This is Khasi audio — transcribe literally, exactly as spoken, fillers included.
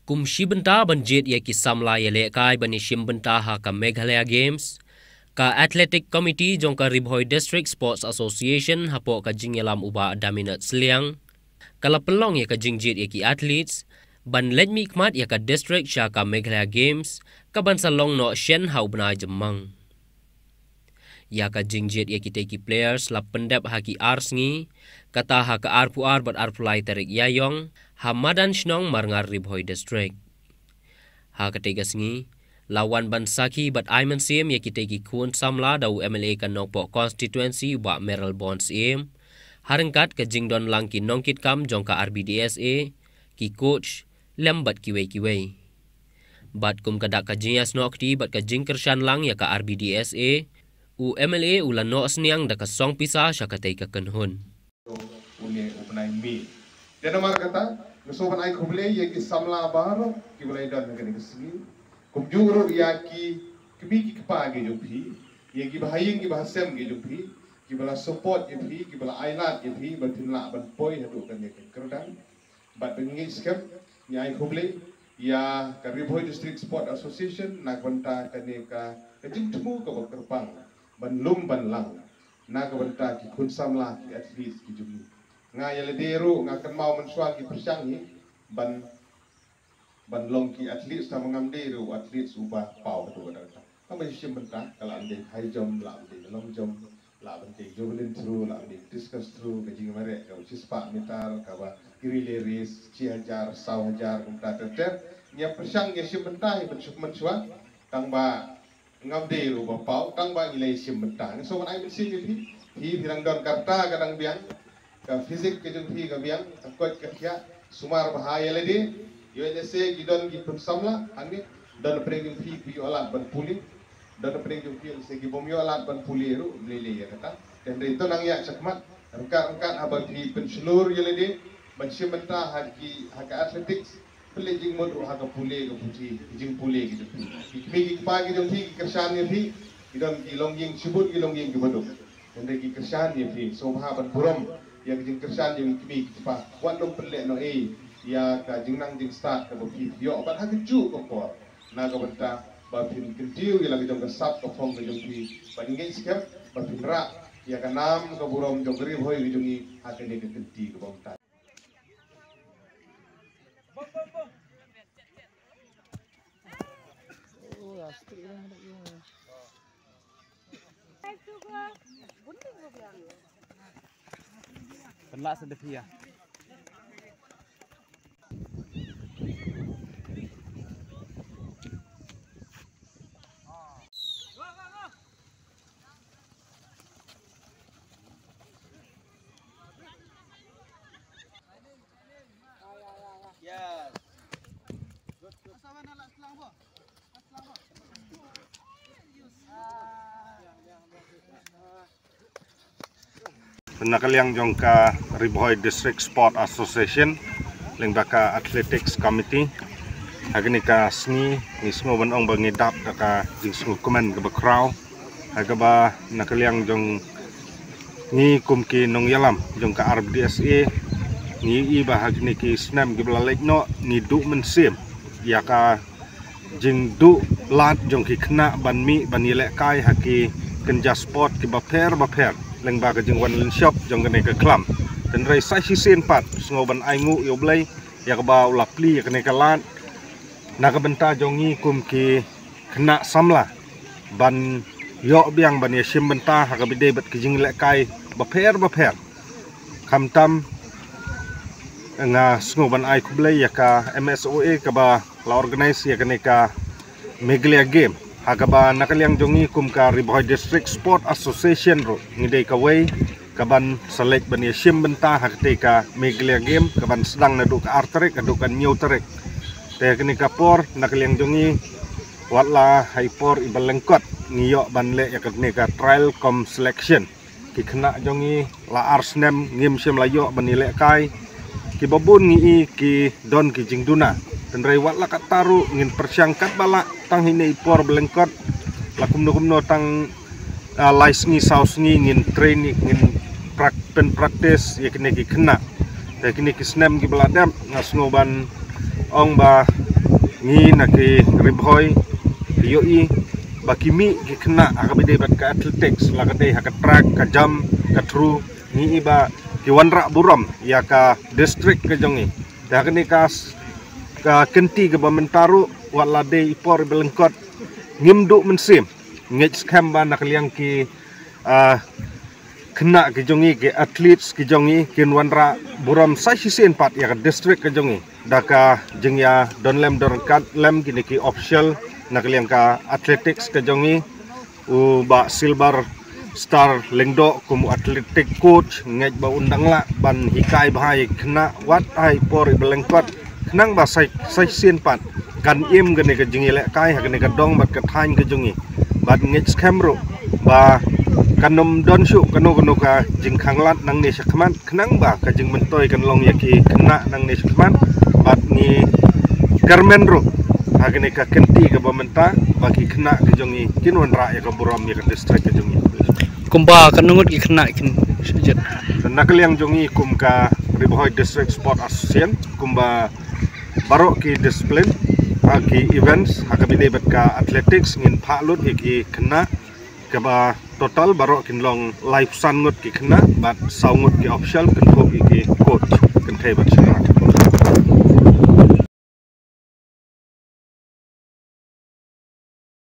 Kum shi bynta ban jied ïa ki samla ïalehkai ban ïashim bynta ha ka Meghalaya Games, ka Athletic Committee jong ka Ri Bhoi District Sports Association hapoh ka jingïalam u Bah Daminot Sliang, ka la pynlong ïa ka jingjied ïa ki athletes ban leit mihkhmat ïa ka district sha ka Meghalaya Games, ka ban sa long noh shen ha u bnai Jymmang. Ïa ka jingjied ïa kitei ki players la pyndep ha ki ar sngi, kata ha ka arphew ar bad arphew lai tarik Ïaïong, ha madan shnong Marngar, Ri Bhoi District. Ha katei ka sngi, la wan ban sakhi bad ai mynsiem ïa kitei ki khun samla da u M L A ka Nongpoh Constituency u Bah Mayralborn Syiem, ha ryngkat ka jingdon lang ki nongkitkam jong ka R B D S A, ki coach, lem bad kiwei kiwei. Bad kum ka dak ka jingïasnoh kti bad ka jingkyrshan lang ïa ka R B D S A, u M L A u la noh synñiang da ka song pisa sha katei ka kynhun. Une u bnai May. Te namar kata, nga sngewbha ban ai khublei ïa ki samla baroh kiba la ïadon ha kane ka sngi. Kumjuh ruh ïa ki kmie ki kpa ki jong phi, ïa kiba ha ïing kiba ha sem ki jong phi, kiba la support ïa phi, kiba la ai lad ïa phi ba phin lah ban poi haduh kane ka kyrdan. Bad ba ngi ngeit skhem, ngi ai khublei ïa ka Ri Bhoi District Sport Association na ka bynta kane ka, ka jingthmu kaba kyrpang ban lum ban lang na ka bynta ki khun samla, ki athletes ki jong ngi. Nga ïa lade ruh nga kynmaw mynshuwa ngi pyrshang hi ban, ban long ki athletes, tangba ngam dei ruh athletes uba paw haduh katta katta. Tangba ïashim bynta, ka lah ban dei high jump, lah ban dei long jump, lah ban dei javelin throw, lah ban dei discus throw, ka jingmareh kaba shispah meter, kaba ki relay race, shi hajar, saw hajar, kumta ter ter. Ngi ïa pyrshang, ngi ïashim bynta hi mynshuwa, tangba ngam dei ruh ba paw, tangba ngi la ïashim bynta. Ngi sngewbha ban ai mynsiem ïa phi, phi, phi dang don ka rta ka dang biang, ka physique ka jong phi ka biang, ka koit ka khiah, sumar bha ïa lade. Ïoh lehse ki don ki khun samla hangne, don pyrshah jong phi ki ïoh lad ban pule, don pyrshah jong phi lehse ki bym ïoh lad ban pule ruh, ym lei lei ïa kata. Te hynrei to nang ïa shakhmat, ryngkat ryngkat haba phi pynshlur ïa lade ban shim bynta ha ki, ha ka athletics, pynleit jingmut ruh ha ka pule ka puthi, ki jingpule ki jong phi. Ki kmie ki kpa ki jong phi ki kyrshan ïa phi, ki don ki longïing shibun, ki longïing kiba duk. Hynrei ki kyrshan ïa phi, sngewbha ban burom ïa ki jingkyrshan jong ki kmie ki kpa. Wat nym pynlehnohei ïa ka jingnang jingstad kaba phi ïoh bad ha kajuh ka por, na ka bynta ba phin kyntiew ïa la ka jong ka sap ka phong ka jong phi, bad ngi ngeit skhem ba phin rah ïa ka nam ka burom jong ka Ri Bhoi ka jong ngi ha kane ka kynti kaba mynta. Pynlah sendepia. Na ka liang jong ka Ri Bhoi District Sport Association lyngba ka Athletics Committee, ha kane ka sngi ngi sngew ban ong ba ngi dap da ka jingsngewkmen kaba khraw, ha kaba na ka liang jong ngi kum ki nongïalam jong ka R B D S A, ngi i ba ha kine ki snem kiba la leit noh ngi duh mynsiem ïa ka jingduh lad jong ki khynnah ban mih ban ïalehkai ha ki kynja sport kiba pher ba pher lyngba ka jingwan lynshop jong kane ka khlam. Hynrei sa shisien pat sngew ban ainguh ïa U Blei ïa kaba u la plie ïa kane ka lad na ka bynta jong ngi kum ki khynnah samla ban ïoh biang ban ïashim bynta ha kaba ïadei bad ki jingïalehkai bapher bapher. Khamtam nga sngew ban ai khublei ïa ka M S O A kaba la organise ïa kane ka Meghalaya Game, ha kaba na ka liang jong ngi kum ka Ri Bhoi District Sport Association ruh ngi dei kawei kaban sa leit ban ïashim bynta ha katei ka Meghalaya Game kaban sdang naduh ka ar tarik haduh ka hynñiew tarik. Te kane ka por na ka liang jong ngi, wat la ha i por iba lyngkot ngi ïoh ban leh ïa kane ka trial cum selection. Ki khynnah jong ngi la ar snem ngim shym la ïoh ban ïalehkai. Kiba bun ngi i ki don ki jingduna. Hynrei wat la katta ruh ngin pyrshang katba lah tang ha ine i por ba lyngkot, la kumno kumno tang, ah, lai sngi saw sngi ngin train, ngin prak-, pynpractice ïa kine ki khynnah. Te kine ki snem kiba la dep nga sngew ban ong ba Ngi na ki Ri Bhoi, ki ïohi ba ki mih ki khynnah ha kaba ïadei bad ka athletics, la ka dei ha ka track, ka jump, ka throw, ngi i ba ki wanrah burom ïa ka district ka jong ngi. Te ha kane ka s-, ka kynti kaba mynta ruh, wat la dei i por i ba lyngkot, ngim duh mynsiem. Ngeit skhem ba na ka liang ki, ah, khynnah ki jong ngi, ki athletes ki jong ngi, kin wanrah burom sa shisien pat ïa ka district ka jong ngi da ka jingïadon lem don ryngkat lem kine ki official na ka liang ka athletics ka jong ngi. U Bah Silver Star Lyngdoh kum u athletic coach, ngeit ba un dang lah ban hikai bha ïa ki khynnah wat ha i por i ba lyngkot, khnang ba sa, sa shisien pat kan im kane ka jingïalehkai ha kane ka dong bad ka thaiñ ka jong ngi. Bad ngeit skhem ruh ba kan ym don shuh kano kano ka jingkhanglad nangne shakhmat, khnang ba ka jingmyntoi kan long ïa ki khynnah nangne shakhmat. Bad ngi kyrmen ruh ha kane ka kynti kaba mynta ba ki khynnah ki jong ngi kin wanrah ïa ka burom ïa ka district ka jong ngi. Kumba katno ngut ki khynnah kin shu jied? Na ka liang jong ngi kum ka Ri Bhoi District Sport Association, kumba baroh ki discipline, ha ki events, ha kaba ïadei bad ka athletics, ngin phah lut ïa ki khynnah, kaba total baroh kin long laiphew san ngut ki khynnah bad saw ngut ki official, kynthup ïa ki coach kynthei bad shynrang.